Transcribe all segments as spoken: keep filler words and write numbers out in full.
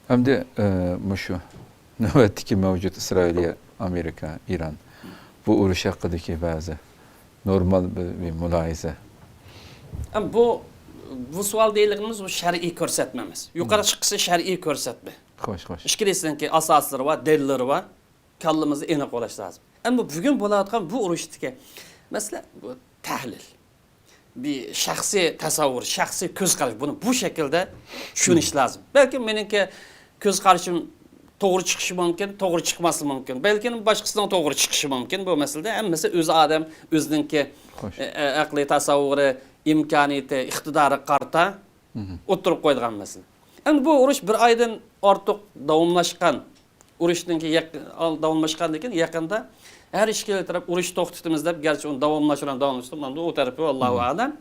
ئەمدى، ئە، مۇشۇ نۆۋەتتىكى مەۋجۇت ئىسرائىلىيە، ئامېرىكا، ئىران بۇ ئۇرۇش ھەققىدىكى بەزى نورمال بىر، بىر مۇلاھىزە. ئەم، بۇ، بۇ سوئال دېيىلگىنىمىز بۇ شەرئىي كۆرسەتمە ئەمەس. يۇقىرى چىققۇسى شەرئىي كۆرسەتمە. خوش، خوش. ئىككىلىسىنىڭكى ئاساسلىرى بار، دەلىللىرى بار. كاللىمىزدا ئېنىق بولۇش لازىم. ئەمما بۈگۈن بولۇۋاتقان بۇ ئۇرۇشتىكى مەسىلە بۇ تەھلىل. بىر شەخسىي تەسەۋۋۇر، شەخسىي كۆز قاراش، بۇنى بۇ شەكىلدە چۈشىنىش لازىم. بەلكىم مېنىڭكى كۆز قارىشىم توغرا چىقىشى مۇمكىن، توغرا چىقماسلىقى مۇمكىن. بەلكىم باشقىسىنىڭ توغرا چىقىشى مۇمكىن. بۇ مەسىلىدە ھەممىسى ئۆز ئادەم، ئۆزىنىڭكى، خوش. ئە، ئە، ئەقلىي تەسەۋۋۇرى، ئىمكانىيىتى، ئىقتىدارىغا قارىتا ئوتتۇرىغا قويىدىغان مەسىلە. ئەمدى بۇ ئۇرۇش بىر ئايدىن ئارتۇق داۋاملاشقان. ئۇرۇشتىن كېيىن يېق-، ئال-، داۋاملاشقاندىن كېيىن يېقىندا ھەر ئىككىلا تەرەپ ئۇرۇشنى توختىتىمىز دەپ، گەرچە ئۇنى داۋاملاشتۇرۇپ، داۋاملاشتۇرۇپ، مانا ئۇ تەرىپى، ئاللاھۇ ئەلەم.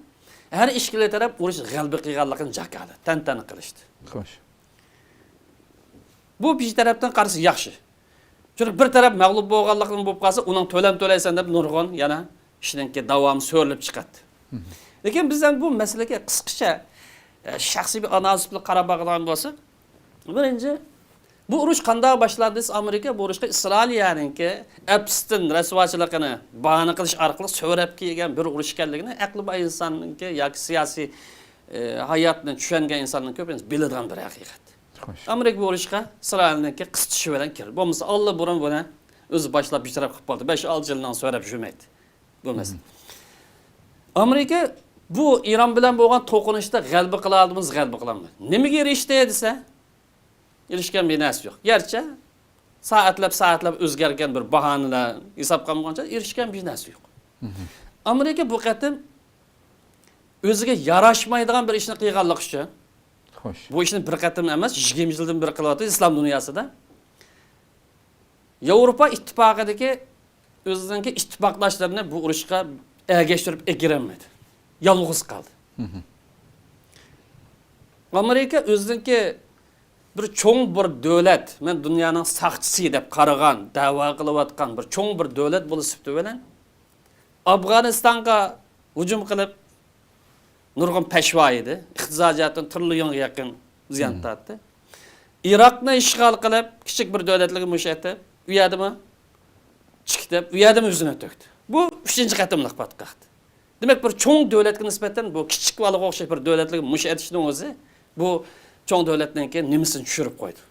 ھەر ئىككىلا تەرەپ ئۇرۇش غەلىبە قىلغانلىقىنى جاكارلىدى، تەنتەنە قىلىشتى. خوش. بۇ بىر تەرەپتىن قارىسا ياخشى. چۈنكى بىر تەرەپ مەغلۇپ بولغانلىقىنى بولۇپ قالسا، ئۇنىڭ تۆلەم تۆلەيسەن دەپ نۇرغۇن يەنە ئىشنىڭكى داۋامى سۆرىلىپ چىقاتتى. لېكىن بىز ئەمدى بۇ مەسىلىگە قىسقىچە، ئە، شەخسىي بىر ئانالىز بىلەن قاراپ باقىدىغان بولساق، بىرىنچى، بۇ ئۇرۇش قانداق باشلاندى دېسە، ئامېرىكا بۇ ئۇرۇشقا ئىسرائىلىيەنىڭكى ئەپستىن رەسۋاچىلىقىنى باھانە قىلىش ئارقىلىق سۆرەپ كىرگەن بىر ئۇرۇش ئىكەنلىكىنى ئەقلى بار ئىنساننىڭكى ياكى سىياسىي، ئە، ھاياتنى چۈشەنگەن ئىنساننىڭ كۆپىنچىسى بىلىدىغان بىر ھەقىقەت. خوش. ئامېرىكا بۇ ئۇرۇشقا ئىسرائىلنىڭكى قىستىشى بىلەن كىردى. بولمىسا ئاللىبۇرۇن بۇنى ئۆزى باشلاپ بىر تەرەپ قىلىپ قالدى. بەش-ئالتە يىلنىڭ سۆرەپ يۈرمەيتتى بۇ مەسىلە. ئامېرىكا بۇ ئىران بىلەن بولغان توقۇنۇشتا غەلىبە قىلالمىدىمىز، غەلىبە قىلالمىدى. نېمىگە ئېرىشتى دېسە، ئېرىشكەن بىر نەرسە يوق. گەرچە سائەتلەپ، سائەتلەپ ئۆزگەرگەن بىر باھانىلەر ھېسابقا ئالمىغانچە ئېرىشكەن بىر نەرسە يوق. ئامېرىكا بۇ قېتىم ئۆزىگە ياراشمايدىغان بىر ئىشنى قىلغانلىقى ئۈچۈن، خوش. بۇ ئىشنى بىر قېتىم ئەمەس، يىگىرمە يىلدىن بېرى قىلىۋاتىدۇ ئىسلام دۇنياسىدا. ياۋروپا ئىتتىپاقىدىكى ئۆزىنىڭكى ئىتتىپاقداشلىرىنى بۇ ئۇرۇشقا ئەگەشتۈرۈپ ئەكىرەلمىدى. يالغۇز قالدى. ئامېرىكا ئۆزىنىڭكى بىر چوڭ بىر دۆلەت، مەن دۇنيانىڭ ساقچىسى دەپ قارىغان، دەۋا قىلىۋاتقان بىر چوڭ بىر دۆلەت بولۇش سۈپىتى بىلەن ئافغانىستانغا ھۇجۇم قىلىپ، نۇرغۇن پەشۋا يېدى. ئىقتىسادىي جەھەتتىن تىرىليونغا يېقىن زىيان تارتتى. ئىراقنى ئىشغال قىلىپ، كىچىك بىر دۆلەتلەرگە مۇشت ئېتىپ، ئۇ يەردىمۇ چىقىتىپ، ئۇ يەردىمۇ يۈزىنى تۆكتى. بۇ ئۈچىنچى قېتىملىق پاتقاقتى. دېمەك، بىر چوڭ دۆلەتكە نىسبەتەن بۇ كىچىك بالىغا ئوخشاش بىر دۆلەتلەرگە مۇشت ئېتىشنىڭ ئۆزى بۇ چوڭ دۆلەتنىڭكى نېمىسىنى چۈشۈرۈپ قويدى.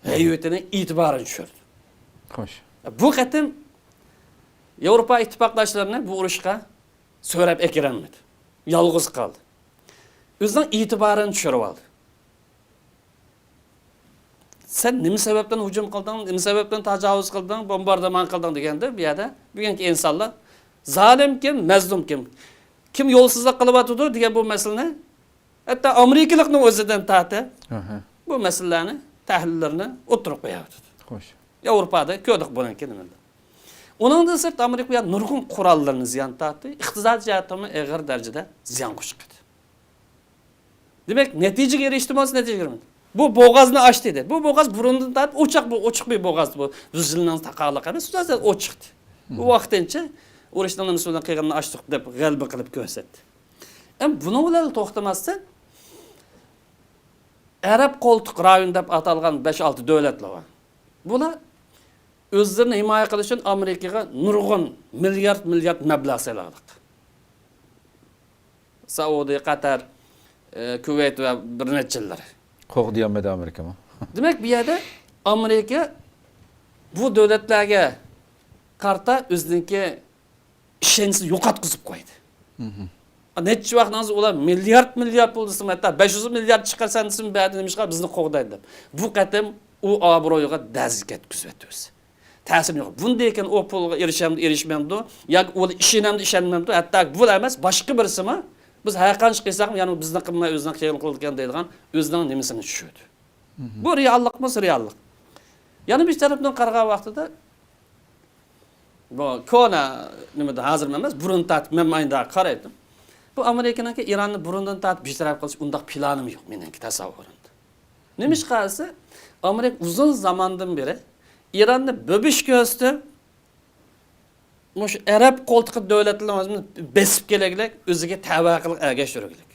ھەيۋىتىنى، ئېتىبارىنى چۈشۈردى. خوش. بۇ قېتىم ياۋروپا ئىتتىپاقداشلىرىنى بۇ ئۇرۇشقا سۆرەپ ئەكىرەلمىدى. يالغۇز قالدى. ئۆزىنىڭ ئېتىبارىنى چۈشۈرۈۋالدى. سەن نېمە سەۋەبتىن ھۇجۇم قىلدىڭ، نېمە سەۋەبتىن تاجاۋۇز قىلدىڭ، بومباردىمان قىلدىڭ دېگەندە، بۇ يەردە بۈگۈنكى ئىنسانلار زالىم كىم، مەزلۇم كىم، كىم يولسىزلىق قىلىۋاتىدۇ دېگەن بۇ مەسىلىنى ھەتتا ئامېرىكىلىقنىڭ ئۆزىدىن تارتىپ ئاھا. بۇ مەسىلىلەرنى، تەھلىللىرىنى ئوتتۇرىغا قويۇۋاتىدۇ. خوش. ياۋروپادا كۆردۇق بۇنىڭكى نېمىنى. ئۇنىڭدىن سىرت ئامېرىكا بۇ يەردە نۇرغۇن قوراللىرىنى زىيان تارتتى، ئىقتىسادىي جەھەتتىمۇ ئېغىر دەرىجىدە زىيان قوشقىدى. دېمەك، نەتىجىگە ئېرىشتىمۇ، نەتىجىگە ئېرىشمىدى. بۇ بوغازنى ئاچتى دېدى. بۇ بوغاز بۇرۇندىن تارتىپ ئوچۇق، بۇ ئوچۇق بىر بوغاز بۇ. يۈز يىلنىڭ تاقالىقى ئەمەس، ئوچۇقتى. بۇ ۋاقتىنچە ئۇرۇشنىڭ نېمىسى بىلەن قىلغىنىنى ئاچتۇق دەپ غەلىبە قىلىپ كۆرسەتتى. ئەمما بۇنىڭ بىلەن توختىماستىن، ئەرەب قولتۇق رايونى دەپ ئاتالغان بەش-ئالتە دۆلەتلەر بار. بۇلار ئۆزلىرىنى ھىمايە قىلىش ئۈچۈن ئامېرىكىغا نۇرغۇن مىليارد، مىليارد مەبلەغ سېلىۋالدى. سەئۇدى، قەتەر، ئە، كۇۋەيت ۋە بىر نەچچىلىرى. قوغدىيالمىدى ئامېرىكىمۇ. دېمەك، بۇ يەردە ئامېرىكا بۇ دۆلەتلەرگە قارىتا ئۆزىنىڭكى ئىشەنچنى يوقاتقۇزۇپ قويدى. نەچچە ۋاقىت ئۇلار مىليارد، مىليارد پۇل دېسىمۇ، ھەتتا بەش يۈز مىليارد چىقارسەن دېسىمۇ، بەدە نېمىشقا بىزنى قوغدايدۇ دەپ. بۇ قېتىم ئۇ ئابرۇيىغا دەرز كەتكۈزۈۋەتتى ئۆزى. تەسىرى يوق. بۇندىن كېيىن ئۇ پۇلغا ئېرىشەمدۇ، ئېرىشمەمدۇ، ياكى ئۇ ئىشىنەمدۇ، ئىشەنمەمدۇ، ھەتتا بۇلا ئەمەس، باشقا بىرسىمۇ، بىز ھەر قانچە قىلساقمۇ، يەنى بىزنى قىلماي، ئۆزىنىڭ قىلغىنى قىلىدىكەن دەيدىغان ئۆزىنىڭ نېمىسىنى چۈشۈردى. بۇ رېئاللىقمۇ رېئاللىق. يەنە بىر تەرەپتىن قارىغان ۋاقتىدا، بۇ كونا نېمىدە ھازىر ئەمەس، بۇرۇن تارتىپ مەن ئايدا قارايتتىم. بۇ ئامېرىكىنىڭكى ئىراننى بۇرۇندىن تارتىپ بىر تەرەپ قىلىش ئۇنداق پىلانىمۇ يوق مېنىڭكى تەسەۋۋۇرۇمدا. نېمىشقا دېسە، ئامېرىكا ئۇزۇن زاماندىن بېرى ئىراننى بۆبۈش كۆرسىتىپ، مۇشۇ ئەرەب قولتۇقى دۆلەتلىرىنى بېسىپ كېلەگلىك، ئۆزىگە تەۋە قىلىپ ئەگەشتۈرگۈلۈك.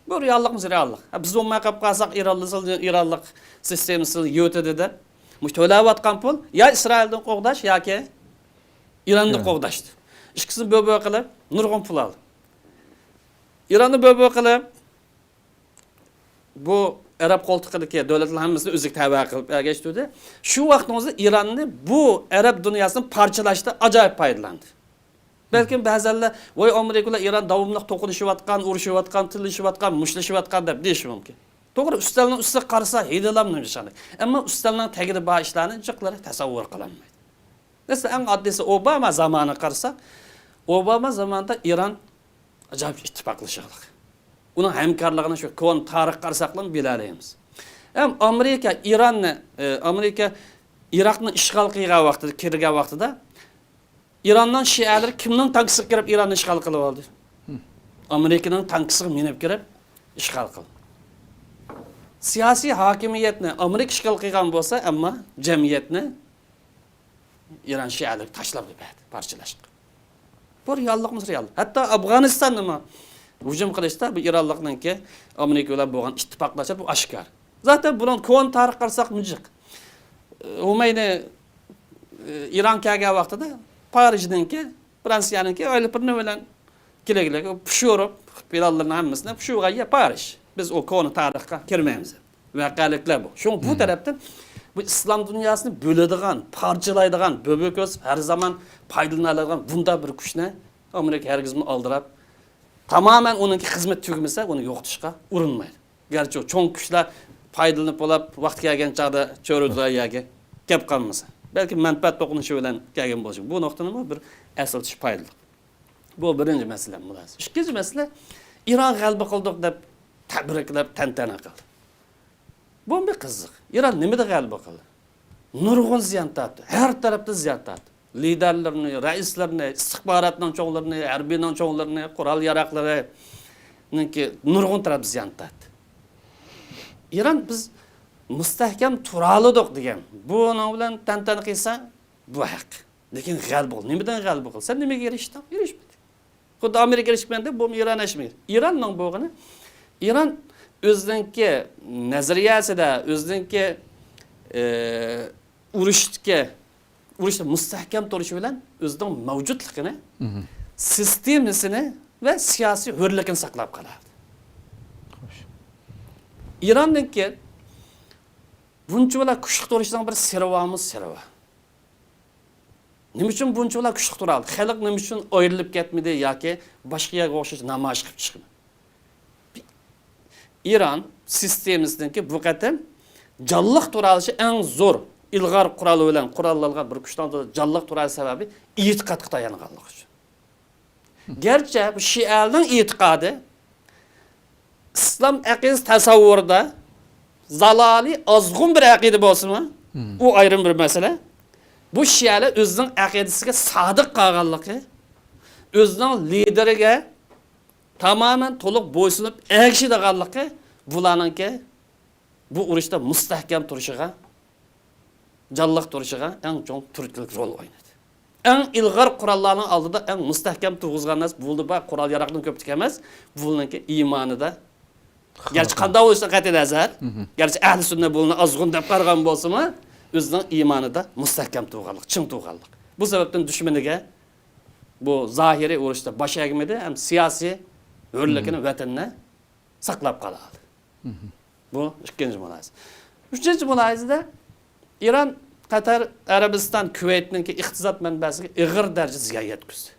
بۇ رېئاللىقمىز، رېئاللىق. ھە، بىز بولماي قېلىپ قالساق، ئىرانلار، ئىرانلىق سىستېمىسى يۆتىدى دەپ، مۇشۇ تۆلەۋاتقان پۇل يا ئىسرائىلدىن قوغداش ياكى ئىراندىن قوغداشتى. ئىككىسىنى بۆ-بۆ قىلىپ، نۇرغۇن پۇل ئالدى. ئىراننى بۆ-بۆ قىلىپ، بۇ ئەرەب قولتۇقىدىكى دۆلەتلەر ھەممىسىنى ئۆزىگە تەۋە قىلىپ ئەگەشتۈردى. شۇ ۋاقىتنىڭ ئۆزىدە ئىراننى بۇ ئەرەب دۇنياسىنى پارچىلاشتا ئاجايىپ پايدىلاندى. بەلكىم بەزەنلەر، ۋاي، ئامېرىكا بىلەن ئىران داۋاملىق توقۇنۇشۇۋاتقان، ئۇرۇشۇۋاتقان، تىللىشىۋاتقان، مۇشتلىشىۋاتقان دەپ دېيىشى مۇمكىن. توغرا، ئۈستەلنىڭ ئۈستىگە قارىسا، ھېلىلام نېمىشاندەك. ئەمما ئۈستەلنىڭ تەگىدە بار ئىشلارنى جىقلىرى تەسەۋۋۇر قىلالمايدۇ. مەسىلەن، ئەڭ ئاددىيسى، ئوباما زامانىغا قارىساق، ئوباما زامانىدا ئىران ئاجايىپ ئىتتىپاقلىشىغلىق. ئۇنىڭ ھەمكارلىقىنى شۇ كونا تارىخقا قارىساقلا بىلەلەيمىز. ھەم ئامېرىكا ئىراننى، ئى، ئامېرىكا ئىراقنى ئىشغال قىلغان ۋاقتىدا، كىرگەن ۋاقتىدا ئىراننىڭ شىئەلىرى كىمنىڭ تانكىسىغا كىرىپ ئىراننى ئىشغال قىلىۋالدى؟ ئامېرىكىنىڭ تانكىسىغا مىنىپ كىرىپ ئىشغال قىلدى. سىياسىي ھاكىمىيەتنى ئامېرىكا ئىشغال قىلغان بولسا، ئەمما جەمئىيەتنى ئىران شىئەلىرى تاشلاپ يىبەردى، پارچىلاشتى. بۇ رېئاللىقىمىز رېئال. ھەتتا ئافغانىستاننىمۇ ھۇجۇم قىلىشتا بۇ ئىرانلىقنىڭكى ئامېرىكا بىلەن بولغان ئىتتىپاقلاشلىرى بۇ ئاشكارا. زاتەن بۇنىڭ كونا تارىخقا قارىساق مۇجىق. ھۇمەينى، ئى، ئىران كەلگەن ۋاقتىدا پارىژنىڭكى، فرانسىيەنىڭكى ئايروپىلانى بىلەن كېلىگلىك پىشۇرۇپ، پىلانلىرىنىڭ ھەممىسىنى پىشۇرغان يەر پارىژ. بىز ئۇ كونا تارىخقا كىرمەيمىز. ۋەقەلىكلەر بۇ. شۇڭا بۇ تەرەپتىن بۇ ئىسلام دۇنياسىنى بۆلىدىغان، پارچىلايدىغان، بۆبە كۆز ھەر زامان پايدىلىنالايدىغان بۇنداق بىر كۈچنى ئامېرىكا ھەرگىزمۇ ئالدىراپ، تامامەن ئۇنىڭكى خىزمىتى تۈگىمىسە، ئۇنى يوقىتىشقا ئۇرۇنمايدۇ. گەرچە ئۇ چوڭ كۈچلەر پايدىلىنىپ بولاپ، ۋاقتى كەلگەن چاغدا چۆرىدىغان يەرگە كەپ قالمىسا. بەلكى مەنپەئەت توقۇنۇشى بىلەن كەلگەن بولۇشى. بۇ نۇقتىنىمۇ بىر ئەسلىتىش پايدىلىق. بۇ بىرىنچى مەسىلە، مۇلاھىزە. ئىككىنچى مەسىلە، ئىران غەلىبە قىلدۇق دەپ تەبرىكلەپ تەنتەنە قىلدى. بۇ بىر قىزىق. ئىران نېمىدە غەلىبە قىلدى؟ نۇرغۇن زىيان تارتتى. ھەر تەرەپتىن زىيان تارتتى. لىدەرلىرىنى، رەئىسلىرىنى، ئىستىخباراتنىڭ چوڭلىرىنى، ھەربىينىڭ چوڭلىرىنى، قورال ياراغلىرىنىڭكى نۇرغۇن تەرەپ زىيان تارتتى. ئىران بىز مۇستەھكەم تۇرالىدۇق دېگەن. بۇنىڭ بىلەن تەنتەنە قىلسا، بۇ ھەق. لېكىن غەلىبە قىلدى. نېمىدىن غەلىبە قىلدى؟ سەن نېمىگە ئېرىشتىڭ؟ ئېرىشمىدىڭ. خۇددى ئامېرىكا ئېرىشمىگەندە، بۇ ئىران ئېرىشمىگەن. ئىراننىڭ بولغىنى، ئىران ئۆزىنىڭكى نەزەرىيەسىدە، ئۆزىنىڭكى، ئى، ئۇرۇشتىكى، ئۇرۇشتا مۇستەھكەم تۇرۇشى بىلەن ئۆزىنىڭ مەۋجۇتلۇقىنى، سىستېمىسىنى ۋە سىياسىي ھۆرلۈكىنى ساقلاپ قالالىدى. خوش. ئىراننىڭكى بۇنچىۋالا كۈچلۈك تۇرۇشىنىڭ بىر سىرى بارمۇ؟ سىرى بار. نېمە ئۈچۈن بۇنچىۋالا كۈچلۈك تۇرالىدى؟ خەلق نېمە ئۈچۈن ئايرىلىپ كەتمىدى ياكى باشقا يەرگە ئوخشاش نامايىش قىلىپ چىقمىدى؟ ئىران سىستېمىسىنىڭكى بۇ قېتىم جانلىق تۇرالىشى ئەڭ زور ئىلغار قورال بىلەن قوراللانغان بىر كۈچنىڭ جانلىق تۇرالىشى سەۋەبى ئېتىقادقا تايانغانلىقى ئۈچۈن. گەرچە بۇ شىئەلەرنىڭ ئېتىقادى ئىسلام ئەقىدىسى تەسەۋۋۇرىدا زالالىي ئازغۇن بىر ئەقىدە بولسىمۇ، ئۇ ئايرىم بىر مەسىلە. بۇ شىئەلەر ئۆزىنىڭ ئەقىدىسىگە سادىق قالغانلىقى، ئۆزىنىڭ لىدېرىگە تامامەن تولۇق بويسۇنۇپ ئەگىشىدىغانلىقى بۇلارنىڭكى بۇ ئۇرۇشتا مۇستەھكەم تۇرۇشىغا، جانلىق تۇرۇشىغا ئەڭ چوڭ تۈرتكىلىك رول ئوينىدى. ئەڭ ئىلغار قوراللارنىڭ ئالدىدا ئەڭ مۇستەھكەم تۇرغۇزغان نەرسە بۇلدا بار قورال ياراقنىڭ كۆپلۈكى ئەمەس، بۇلنىڭكى ئىمانىدا. گەرچە قانداق بولۇشىدىن قەتئىينەزەر، گەرچە ئەھلى سۈننە بۇلنى ئازغۇن دەپ قارىغان بولسىمۇ، ئۆزىنىڭ ئىمانىدا مۇستەھكەم تۇرغانلىق، چىڭ تۇرغانلىق. بۇ سەۋەبتىن دۈشمىنىگە بۇ زاھىرىي ئۇرۇشتا باش ئەگمىدى ھەم سىياسىي ھۆرلۈكىنى، ۋەتىنىنى ساقلاپ قالالىدى. بۇ ئىككىنچى مۇلاھىزە. ئۈچىنچى مۇلاھىزىدە، ئىران، قەتەر، ئەرەبىستان، كۇۋەيتنىڭكى ئىقتىساد مەنبەسىگە ئېغىر دەرىجىدە زىيان يەتكۈزدى.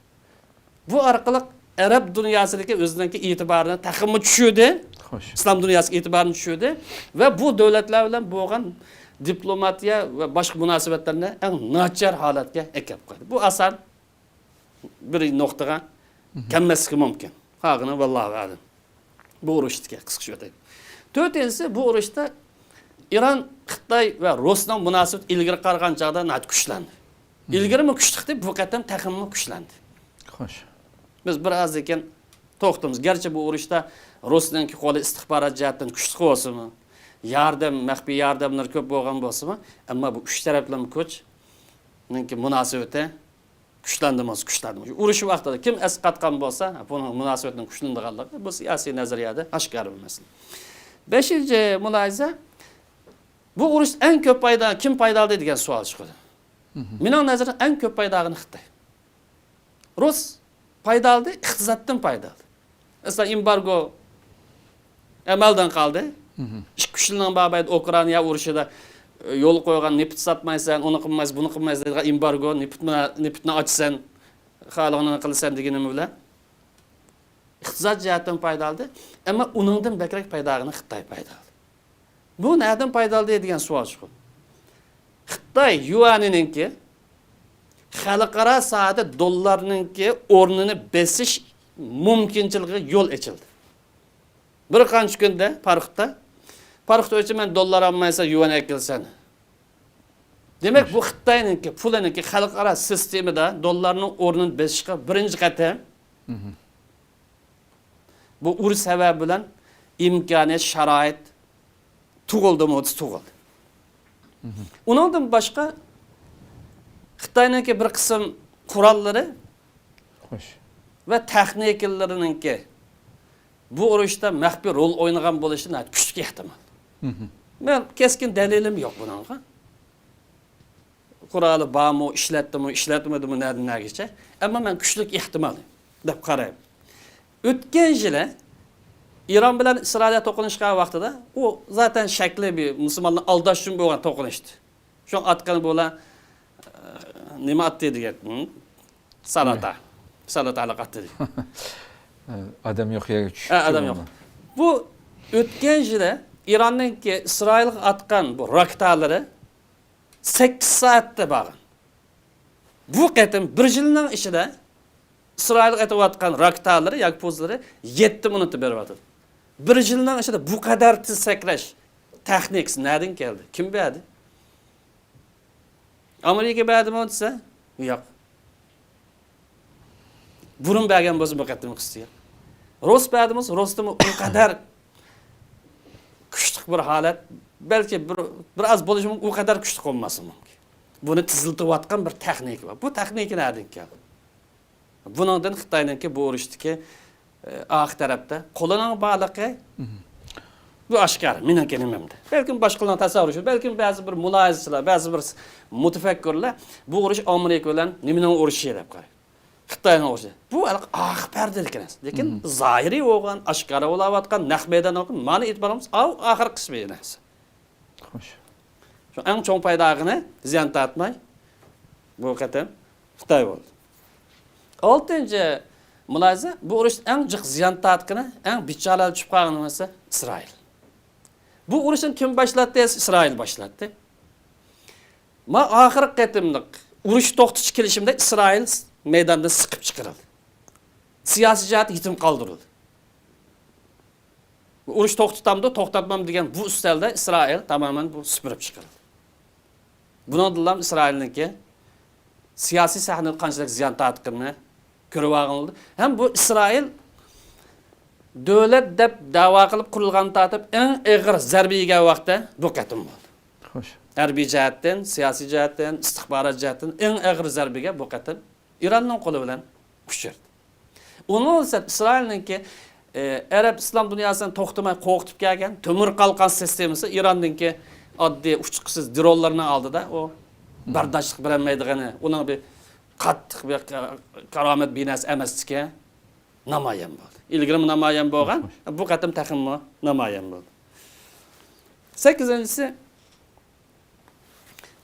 بۇ ئارقىلىق ئەرەب دۇنياسىدىكى ئۆزىنىڭكى ئېتىبارىنى تېخىمۇ چۈشۈردى. خوش. ئىسلام دۇنياسىدىكى ئېتىبارىنى چۈشۈردى ۋە بۇ دۆلەتلەر بىلەن بولغان دىپلوماتىيە ۋە باشقا مۇناسىۋەتلەرنى ئەڭ ناچار ھالەتكە ئەكەپ قويدى. بۇ ئاسان بىر نۇقتىغا كەلمەسلىكى مۇمكىن. قالغىنى ۋاللاھۇ ئەلەم. بۇ ئۇرۇشتىكى قىسقىچە ئۆتەي. تۆتىنچىسى، بۇ ئۇرۇشتا ئىران، خىتاي ۋە رۇسنىڭ مۇناسىۋىتى ئىلگىرى قارىغان چاغدا ناھايىتى كۈچلەندى. ئىلگىرىمۇ كۈچلۈكتى، بۇ قېتىم تېخىمۇ كۈچلەندى. خوش. بىز بىر ئازدىن كېيىن توختىمىز. گەرچە بۇ ئۇرۇشتا رۇسنىڭكى قولى ئىستىخبارات جەھەتتىن كۈچلۈك بولسىمۇ، ياردەم، مەخپىي ياردەملىرى كۆپ بولغان بولسىمۇ، ئەمما بۇ ئۈچ تەرەپلىمە كۈچنىڭكى مۇناسىۋىتى كۈچلەندى بولسا، كۈچلەندى. ئۇرۇش ۋاقتىدا كىم ئەسقاتقان بولسا، بۇنىڭ مۇناسىۋەتنىڭ كۈچلىنىدىغانلىقى بۇ سىياسىي نەزەرىيەدە ئاشكارا بىر مەسىلە. بەشىنچى مۇلاھىزە، بۇ ئۇرۇشتا ئەڭ كۆپ پايدا، كىم پايدا ئالدى دېگەن سوئال چىقىدۇ. مېنىڭ نەزىرىمدە ئەڭ كۆپ پايدا ئالغىنى خىتاي. رۇس پايدا ئالدى، ئىقتىسادتىن پايدا ئالدى. مەسىلەن، ئېمبارگو ئەمەلدىن قالدى. ئىككى، ئۈچ يىلنىڭ بابەيدە ئۇكرائىنا ئۇرۇشىدا، ئە، يولغا قويغان نېفىت ساتمايسەن، ئۇنى قىلمايسەن، بۇنى قىلمايسەن دەيدىغان ئېمبارگو، نېفىتنى، نېفىتنى ئاچىسەن، خالىغىنىنى قىلىسەن دېگىنىم بىلەن ئىقتىساد جەھەتتىن پايدا ئالدى. ئەمما ئۇنىڭدىن بەكرەك پايدا ئالغىنى خىتاي پايدا ئالدى. بۇ نەدىن پايدا ئالدى دېگەن سوئال چىقىدۇ. خىتاي يۈەنىنىڭكى خەلقئارا ساھەدە دوللارنىڭكى ئورنىنى بېسىش مۇمكىنچىلىكىگە يول ئېچىلدى. بىر قانچە كۈندە پاراخوتتا، پاراخوت ئۆچى مەن دوللار ئالمايسەن، يۈەن ئەكەلسەن. دېمەك، بۇ خىتاينىڭكى پۇلىنىڭكى خەلقئارا سىستېمىدا دوللارنىڭ ئورنىنى بېسىشقا بىرىنچى قېتىم بۇ ئۇرۇش سەۋەبى بىلەن ئىمكانىيەت، شارائىت تۇغۇلدىمۇ دېسە تۇغۇلدى. ئۇنىڭدىن باشقا خىتاينىڭكى بىر قىسىم قوراللىرى ۋە تېخنىكىلىرىنىڭكى بۇ ئۇرۇشتا مەخپىي رول ئوينىغان بولۇشى ناھايىتى كۈچلۈك ئېھتىمال. مەن كەسكىن دەلىلىم يوق بۇنىڭغا. قورالى بارمۇ، ئىشلەتتىمۇ، ئىشلەتمىدىمۇ، نەدىن نەگىچە. ئەمما مەن كۈچلۈك ئېھتىمال دەپ قارايمەن. ئۆتكەن يىلى ئىران بىلەن ئىسرائىلىيە توقۇنۇشقان ۋاقتىدا، ئۇ زاتەن شەكلى بىر مۇسۇلماننى ئالداش ئۈچۈن بولغان توقۇنۇشتى. شۇ ئاتقىنى بۇلار، ئە، نېمە ئاتتى دېگەن، ھە؟ سالاتا. سالاتا ئاتتى دېگەن. ئادەم يوق يەرگە چۈشۈپ. ھە، ئادەم يوق. بۇ ئۆتكەن يىلى ئىراننىڭكى ئىسرائىلغا ئاتقان بۇ راكېتالىرى سەككىز سائەتتە بارغان. بۇ قېتىم بىر يىلنىڭ ئىچىدە ئىسرائىلغا ئېتىۋاتقان راكېتالىرى ياكى پۇزلىرى يەتتە مىنۇتتا بېرىۋاتىدۇ. بىر يىلنىڭ ئىچىدە بۇ قەدەر تېز سەكرەش تېخنىكىسى نەدىن كەلدى؟ كىم بەردى؟ ئامېرىكا بەردىمۇ دېسە، ياق. بۇرۇن بەرگەن بولسا بۇ قېتىم قىستى ياق. رۇس بەردىمۇ، رۇستىمۇ ئۇ قەدەر كۈچلۈك بىر ھالەت، بەلكى بىر، بىر ئاز بولۇشى مۇمكىن، ئۇ قەدەر كۈچلۈك بولماسلىقى مۇمكىن. بۇنى تېزلىتىۋاتقان بىر تېخنىكا بار. بۇ تېخنىكا نەدىن كەلدى؟ بۇنىڭدىن خىتاينىڭكى بۇ ئۇرۇشتىكى، ئە، ئارقا تەرەپتە قولىنىڭ بارلىقى، بۇ ئاشكارا، مېنىڭكى نېمەمدە. بەلكىم باشقىلارنىڭ تەسەۋۋۇرى شۇ، بەلكىم بەزى بىر مۇلاھىزىچىلار، بەزى بىر مۇتەپەككۇرلار بۇ ئۇرۇش ئامېرىكا بىلەن نېمىنىڭ ئۇرۇشى دەپ قارايدۇ. خىتاينىڭ ئۇرۇشى. بۇ ھېلىقى ئارقا پەردىدىكى نەرسە. لېكىن زاھىرىي بولغان، ئاشكارا بولاۋاتقان، نەق مەيداندا بولغان، مانا ئېيتىپ بارىمىز، ئاۋۇ ئاخىرقى قىسمى نەرسە. خوش. شۇ ئەڭ چوڭ پايدا ئالغىنى، زىيان تارتماي، بۇ قېتىم خىتاي بولدى. ئالتىنچى مۇلاھىزە، بۇ ئۇرۇشتا ئەڭ جىق زىيان تارتقىنى، ئەڭ بىچارە چۈشۈپ قالغىنى بولسا ئىسرائىل. بۇ ئۇرۇشنى كىم باشلاتتى؟ ئىسرائىل باشلاتتى. ما ئاخىرقى قېتىملىق ئۇرۇش توختىتىش كېلىشىمىدە ئىسرائىل مەيداندىن سىقىپ چىقىرىلدى. سىياسىي جەھەتتە يېتىم قالدۇرۇلدى. ئۇرۇش توختىتامدۇ، توختاتمامدۇ دېگەن بۇ ئۈستەلدە ئىسرائىل تامامەن بۇ سۈپۈرۈپ چىقىرىلدى. بۇنىڭدىنلا ئىسرائىلنىڭكى سىياسىي سەھنىدە قانچىلىك زىيان تارتقىنىنى كۆرۈۋالغىلى بولىدۇ. ھەم بۇ ئىسرائىل دۆلەت دەپ دەۋا قىلىپ قۇرۇلغان تارتىپ ئەڭ ئېغىر زەربە يېگەن ۋاقتى بۇ قېتىم بولدى. خوش. ھەربىي جەھەتتىن، سىياسىي جەھەتتىن، ئىستىخبارات جەھەتتىن ئەڭ ئېغىر زەربىگە بۇ قېتىم ئىراننىڭ قولى بىلەن ئۇچرىدى. ئۇنىڭ سەپ ئىسرائىلنىڭكى، ئى، ئەرەب ئىسلام دۇنياسىنى توختىماي قورقۇتۇپ كەلگەن تۆمۈر قالقان سىستېمىسى ئىراننىڭكى ئاددىي ئۇچقۇسىز درونلىرىنىڭ ئالدىدا ئۇ بەرداشلىق بېرەلمەيدىغىنى، ئۇنىڭ بىر قاتتىق بىر كا-، كارامەت بىناسى ئەمەسلىكى نامايان بولدى. ئىلگىرىمۇ نامايان بولغان، بۇ قېتىم تېخىمۇ نامايان بولدى. سەككىزىنچىسى،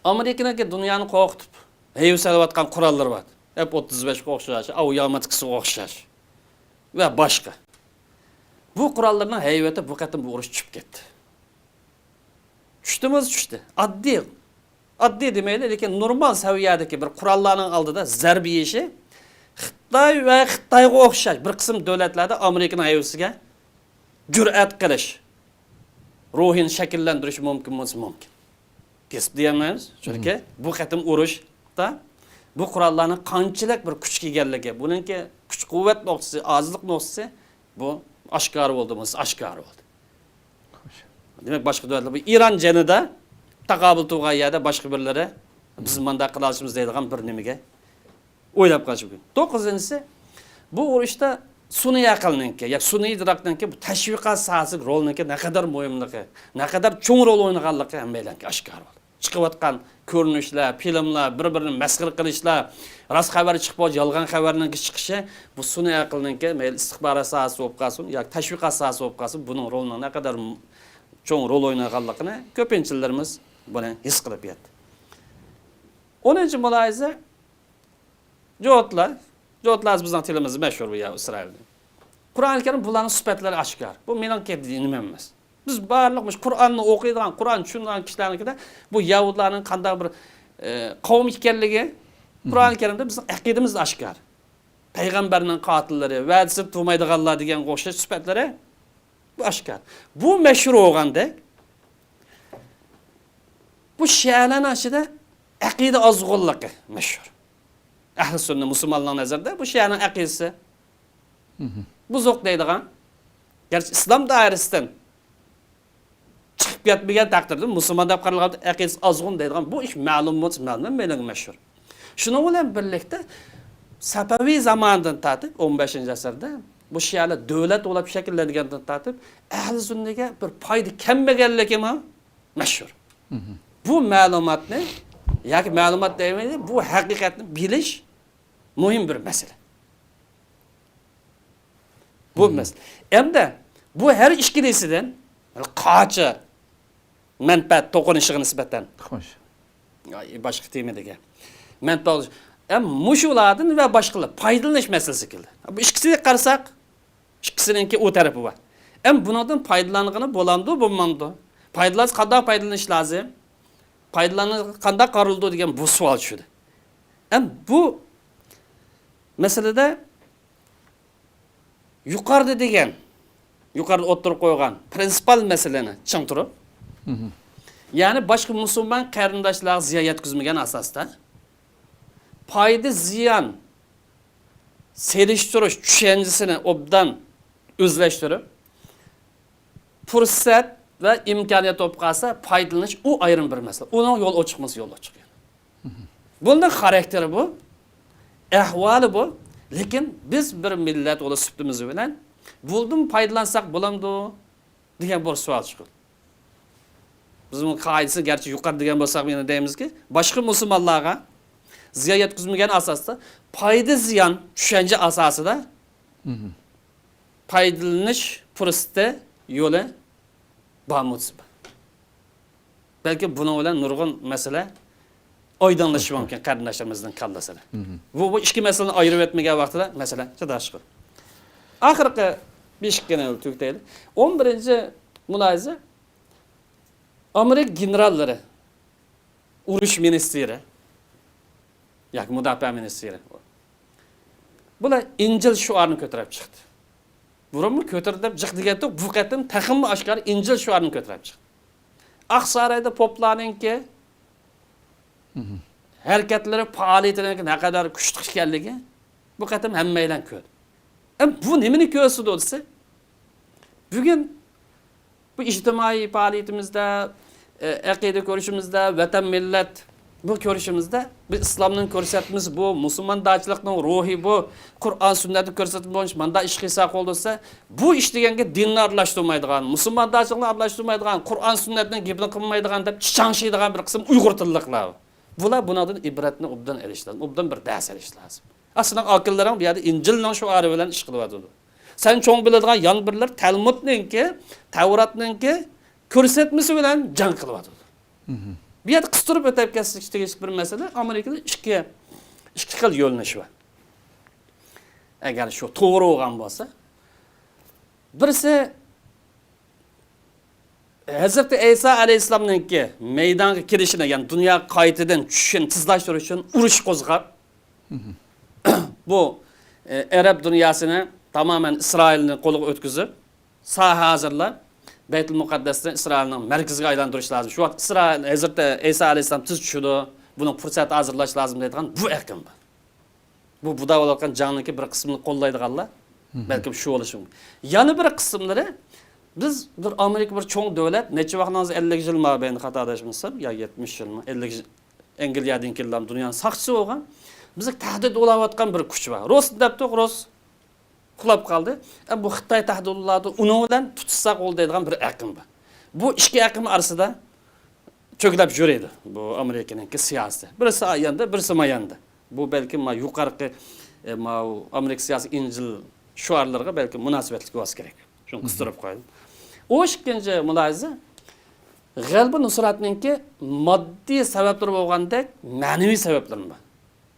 ئامېرىكىنىڭكى دۇنيانى قورقۇتۇپ، ھەيۋە سېلىۋاتقان قوراللىرى بار. ئېف ئوتتۇز بەشكە ئوخشاش، ئاۋ ياماتكىسىغا ئوخشاش ۋە باشقا. بۇ قوراللارنىڭ ھەيۋىتى بۇ قېتىم بۇ ئۇرۇش چۈشۈپ كەتتى. چۈشتىمۇ چۈشتى. ئاددىي، ئاددىي دېمەيلى، لېكىن نورمال سەۋىيەدىكى بىر قوراللارنىڭ ئالدىدا زەربە يېيىشى خىتاي ۋە خىتايغا ئوخشاش بىر قىسىم دۆلەتلەردە ئامېرىكىنىڭ ھەيۋىسىگە جۈرئەت قىلىش روھىنى شەكىللەندۈرۈشى مۇمكىن بولسا مۇمكىن. كېسىپ دېيەلمەيمىز، چۈنكى بۇ قېتىم ئۇرۇشتا بۇ قوراللارنىڭ قانچىلىك بىر كۈچكە ئىگىلىكى، بۇنىڭكى كۈچ-قۇۋۋەت نۇقتىسى، ئاجىزلىق نۇقتىسى بۇ ئاشكارا بولدى، بولمىسا ئاشكارا بولدى. دېمەك، باشقا دۆلەتلەر بۇ ئىران جېنىدا تاقابىل تۇرغان يەردە باشقا بىرلىرى بىز مۇنداق قىلالىشىمىز دەيدىغان بىر نېمىگە ئويلاپ قارىشى مۇمكىن. توققۇزىنچىسى، بۇ ئۇرۇشتا سۇنئىي ئەقىلنىڭكى، يا سۇنئىي ئىدراكنىڭكى بۇ تەشۋىقات ساھەسىدىكى رولىنىڭكى نەقەدەر مۇھىملىقى، نەقەدەر چوڭ رول ئوينىغانلىقى ھەممەيلەنگە ئاشكارا بولدى. چىقىۋاتقان كۆرۈنۈشلەر، فىلىملار، بىر-بىرىنى مەسخىرە قىلىشلار، راست خەۋەر چىقىپ بولغان يالغان خەۋەرنىڭكى چىقىشى، بۇ سۇنئىي ئەقىلنىڭكى مەيلى ئىستىخبارات ساھەسى بولۇپ قالسۇن، ياكى تەشۋىقات ساھەسى بولۇپ قالسۇن، بۇنىڭ رولىنىڭ نەقەدەر چوڭ رول ئوينىغانلىقىنى كۆپىنچىلىرىمىز بۇنى ھېس قىلىپ يەتتى. ئونىنچى مۇلاھىزە، جوتلار. جوتلار بىزنىڭ تىلىمىزدا مەشھۇر بۇ يا ئىسرائىلنى. قۇرئان كەرىم بۇلارنىڭ سۈپەتلىرى ئاشكار. بۇ مېنىڭكى نېمەم ئەمەس. بىز بارلىق مۇشۇ قۇرئاننى ئوقۇيدىغان، قۇرئان چۈشىنىدىغان كىشىلەرنىڭكىدە بۇ يەھۇدلارنىڭ قانداق بىر، ئە، قەۋم ئىكەنلىكى قۇرئان كەرىمدە بىزنىڭ ئەقىدىمىزدە ئاشكار. پەيغەمبەرنىڭ قاتىللىرى، ۋەدىسىدە تۇرمايدىغانلار دېگەنگە ئوخشاش سۈپەتلىرى بۇ ئاشكار. بۇ مەشھۇر بولغاندەك، بۇ شىئەلەرنىڭ ئىچىدە ئەقىدە ئازغۇنلۇقى مەشھۇر. ئەھلى سۈننە مۇسۇلمانلارنىڭ نەزىرىدە بۇ شىئەنىڭ ئەقىدىسى بۇزۇق دەيدىغان، گەرچە ئىسلام دائىرىسىدىن چىقىپ كەتمىگەن تەقدىردە مۇسۇلمان دەپ قارالغان ئەقىدىسى ئازغۇن دەيدىغان بۇ ئىش مەلۇم بولسا مەلۇم، مېنىڭ مەشھۇر. شۇنىڭ بىلەن بىرلىكتە سەپەۋى زامانىدىن تارتىپ ئون بەشىنچى ئەسىردە بۇ شىئەلەر دۆلەت بولۇپ شەكىللەنگەندىن تارتىپ ئەھلى سۈننىگە بىر پايدا كەلمىگەنلىكىمۇ مەشھۇر. بۇ مەلۇماتنى ياكى مەلۇمات دەيمەيلى، بۇ ھەقىقەتنى بىلىش مۇھىم بىر مەسىلە. بۇ مەسىلە. ئەمدى بۇ ھەر ئىككىلىسىدىن قاچا مەنپەئەت توقۇنۇشىغا نىسبەتەن. خوش. ئاي، باشقا تېما دېگەن. مەنپەئەت ئەم مۇشۇلاردىن ۋە باشقىلار پايدىلىنىش مەسىلىسى كەلدى. بۇ ئىككىسىگە قارىساق، ئىككىسىنىڭكى ئۇ تەرىپى بار. ئەم بۇنىڭدىن پايدىلانغىلى بولامدۇ، بولمامدۇ؟ پايدىلانسا قانداق پايدىلىنىش لازىم؟ پايدىلانغىلى قانداق قارىلىدۇ دېگەن بۇ سوئال چۈشىدۇ. ئەم بۇ مەسىلىدە يۇقىرىدا دېگەن، يۇقىرىدا ئوتتۇرىغا قويغان پرىنسىپال مەسىلىنى چىڭ تۇرۇپ، يەنى باشقا مۇسۇلمان قېرىنداشلارغا زىيان يەتكۈزمىگەن ئاساستا، پايدا زىيان سېلىشتۇرۇش چۈشەنچىسىنى ئوبدان ئۆزلەشتۈرۈپ، پۇرسەت ۋە ئىمكانىيەت بولۇپ قالسا پايدىلىنىش ئۇ ئايرىم بىر مەسىلە. ئۇنىڭ يول ئوچۇق بولسا يول ئوچۇق. بۇنىڭ خاراكتېرى بۇ، ئەھۋالى بۇ. لېكىن بىز بىر مىللەت بولۇش سۈپىتىمىز بىلەن بۇندىن پايدىلانساق بولامدۇ دېگەن بىر سوئال چىقىدۇ. بىز بۇنىڭ قائىدىسىنى گەرچە يۇقىرى دېگەن بولساق يەنە دەيمىزكى، باشقا مۇسۇلمانلارغا زىيان يەتكۈزمىگەن ئاساستا پايدا زىيان چۈشەنچە ئاساسىدا پايدىلىنىش پۇرسىتى، يولى بارمۇ دېسە بار. بەلكى بۇنىڭ بىلەن نۇرغۇن مەسىلە ئايدىڭلىشىشى مۇمكىن قېرىنداشلىرىمىزنىڭ كاللىسىدا. بۇ، بۇ ئىككى مەسىلىنى ئايرىۋەتمىگەن ۋاقتىدا مەسىلە جۇدا چىقىدۇ. ئاخىرقى بېشىقنى تۈگىتەيلى. ئون بىرىنچى مۇلاھىزە، ئامېرىكا گېنېراللىرى، ئۇرۇش مىنىستىرى ياكى مۇداپىئە مىنىستىرى، بۇلار ئىنجىل شوئارىنى كۆتۈرۈپ چىقتى. بۇرۇنمۇ كۆتۈردى دەپ جىق دېگەنتۇق، بۇ قېتىم تېخىمۇ ئاشكارا ئىنجىل شوئارىنى كۆتۈرۈپ چىقتى. ئاقسارايدا پوپلارنىڭكى ھەرىكەتلىرى، پائالىيىتىنىڭكى نەقەدەر كۈچلۈك ئىكەنلىكى بۇ قېتىم ھەممەيلەن كۆردى. ئەم، بۇ نېمىنى كۆرسىتىدۇ دېسە، بۈگۈن بۇ ئىجتىمائىي پائالىيىتىمىزدە، ئە، ئەقىدە كۆرۈشىمىزدە، ۋەتەن، مىللەت بۇ كۆرۈشىمىزدە بىز ئىسلامنىڭ كۆرسەتمىسى بۇ، مۇسۇلماندارچىلىقنىڭ روھى بۇ، قۇرئان سۈننەتنىڭ كۆرسەتمىسى بويىچە مانداق ئىش قىلساق بولىدۇ دېسە، بۇ ئىش دېگەنگە دىننى ئارىلاشتۇرمايدىغان، مۇسۇلماندارچىلىقنى ئارىلاشتۇرمايدىغان، قۇرئان سۈننەتنىڭ گېپىنى قىلمايدىغان دەپ چىچاڭشىيدىغان بىر قىسىم ئۇيغۇر تىللىقلار بار. بۇلار بۇنىڭدىن ئىبرەتنى ئوبدان ئېلىش لازىم، ئوبدان بىر دەرس ئېلىش لازىم. ئا، سېنىڭ ئاكىلىرىڭ بۇ يەردە ئىنجىلنىڭ شوئارى بىلەن ئىش قىلىۋاتىدۇ. سەن چوڭ بىلىدىغان يەنە بىرلەر تەلمۇدنىڭكى، تەۋراتنىڭكى كۆرسەتمىسى بىلەن جەڭ قىلىۋاتىدۇ. بۇ يەردە قىستۇرۇپ ئۆتۈپ كەتسەك تېگىشلىك بىر مەسىلە، ئامېرىكىدا ئىككى، ئىككى خىل يۆنىلىش بار. ئەگەر شۇ توغرا بولغان بولسا، بىرسى ھەزرىتى ئەيسا ئەلەيھىسسالامنىڭكى مەيدانغا كېلىشىنى، يەنى دۇنياغا قايتىدىن چۈشۈشىنى تېزلاشتۇرۇش ئۈچۈن ئۇرۇش قوزغاپ، بۇ، ئە، ئەرەب دۇنياسىنى تامامەن ئىسرائىلنى قولىغا ئۆتكۈزۈپ، ساھە ھازىرلاپ، بەيتۇل مۇقەددەسنى ئىسرائىلنىڭ مەركىزىگە ئايلاندۇرۇش لازىم. شۇ ۋاقىت ئىسرائىل، ھەزرىتى ئەيسا ئەلەيھىسسالام تېز چۈشىدۇ، بۇنىڭ پۇرسەت ھازىرلاش لازىم دەيدىغان بۇ ئېقىم بار. بۇ، بۇ داۋالغان جەڭنىڭكى بىر قىسمىنى قوللايدىغانلار بەلكىم شۇ بولۇشى مۇمكىن. يەنە بىر قىسىملىرى، بىز بىر ئامېرىكا بىر چوڭ دۆلەت، نەچچە ۋاقىت، ھازىر ئەللىك يىل مابەينىدە خاتا ئاداشمىسام، يا يەتمىش يىلمۇ، ئەللىك يىل، ئەنگلىيەدىن كېيىنلا دۇنيانىڭ ساقچىسى بولغان. بىزگە تەھدىت بولاۋاتقان بىر كۈچ بار. رۇس دەپتۇق، رۇس ئۇخلاپ قالدى. ئە، بۇ خىتاي تەھدىت بولدى، ئۇنىڭ بىلەن تۇتۇشساق بولدى دەيدىغان بىر ئەقىم بار. بۇ ئىككى ئەقىم ئارىسىدا چۆگىلەپ يۈرىدۇ بۇ ئامېرىكىنىڭكى سىياسىتى. بىرسى ئاياندا، بىرسى ماياندا. بۇ بەلكىم ما يۇقىرىقى، ئە، ما ئامېرىكا سىياسىي ئىنجىل شوئارلىرىغا بەلكىم مۇناسىۋەتلىك بولسا كېرەك. شۇنى قىستۇرۇپ قويايلى. ئۇ ئىككىنچى مۇلاھىزە، غەلىبە نۇسرەتنىڭكى ماددىي سەۋەبلىرى بولغاندەك مەنىۋى سەۋەبلىرىمۇ بار.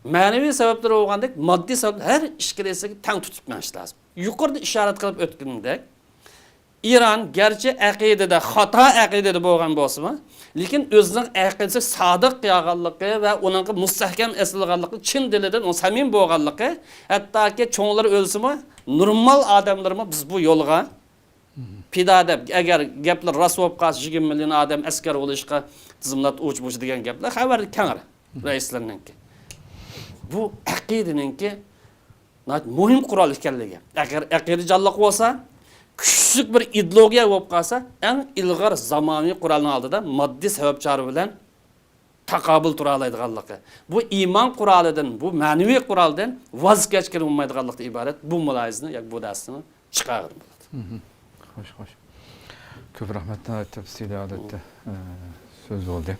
مەنىۋى سەۋەبلىرى بولغاندەك ماددىي سەۋەب، ھەر ئىككىلىسىگە تەڭ تۇتۇپ مېڭىش لازىم. يۇقىرىدا ئىشارەت قىلىپ ئۆتكىنىمدەك، ئىران گەرچە ئەقىدىدە خاتا ئەقىدىدە بولغان بولسىمۇ، لېكىن ئۆزىنىڭ ئەقىدىسىگە سادىق قالغانلىقى ۋە ئۇنىڭغا مۇستەھكەم ئېسىلغانلىقى، چىن دىلىدىن ئۇ سەمىمىي بولغانلىقى، ھەتتاكى چوڭلىرى ئۆلسىمۇ، نورمال ئادەملىرىمۇ بىز بۇ يولغا پىدا دەپ، ئەگەر گەپلەر راست بولۇپ قالسا، يىگىرمە مىليون ئادەم ئەسكەر بولۇشقا تىزىملات ئۇچ بۇچ دېگەن گەپلەر خەۋەردە كەڭرى رەئىسلەرنىڭكى. بۇ ئەقىدىنىڭكى ناھايىتى مۇھىم قورال ئىكەنلىكى. ئەگەر ئەقىدە جانلىق بولسا، كۈچلۈك بىر ئىدېئولوگىيە بولۇپ قالسا، ئەڭ ئىلغار زامانىۋى قورالنىڭ ئالدىدا ماددىي سەۋەب چارە بىلەن تاقابىل تۇرالايدىغانلىقى، بۇ ئىمان قورالىدىن، بۇ مەنىۋى قورالدىن ۋاز كەچكىلى بولمايدىغانلىقتىن ئىبارەت بۇ مۇلاھىزىنى ياكى بۇ دەرسنى چىقارغىلى بولىدۇ. مھم. خوش، خوش. كۆپ رەھمەت، ناھايىتى تەپسىلىي ھالەتتە، ئە، سۆز بولدى.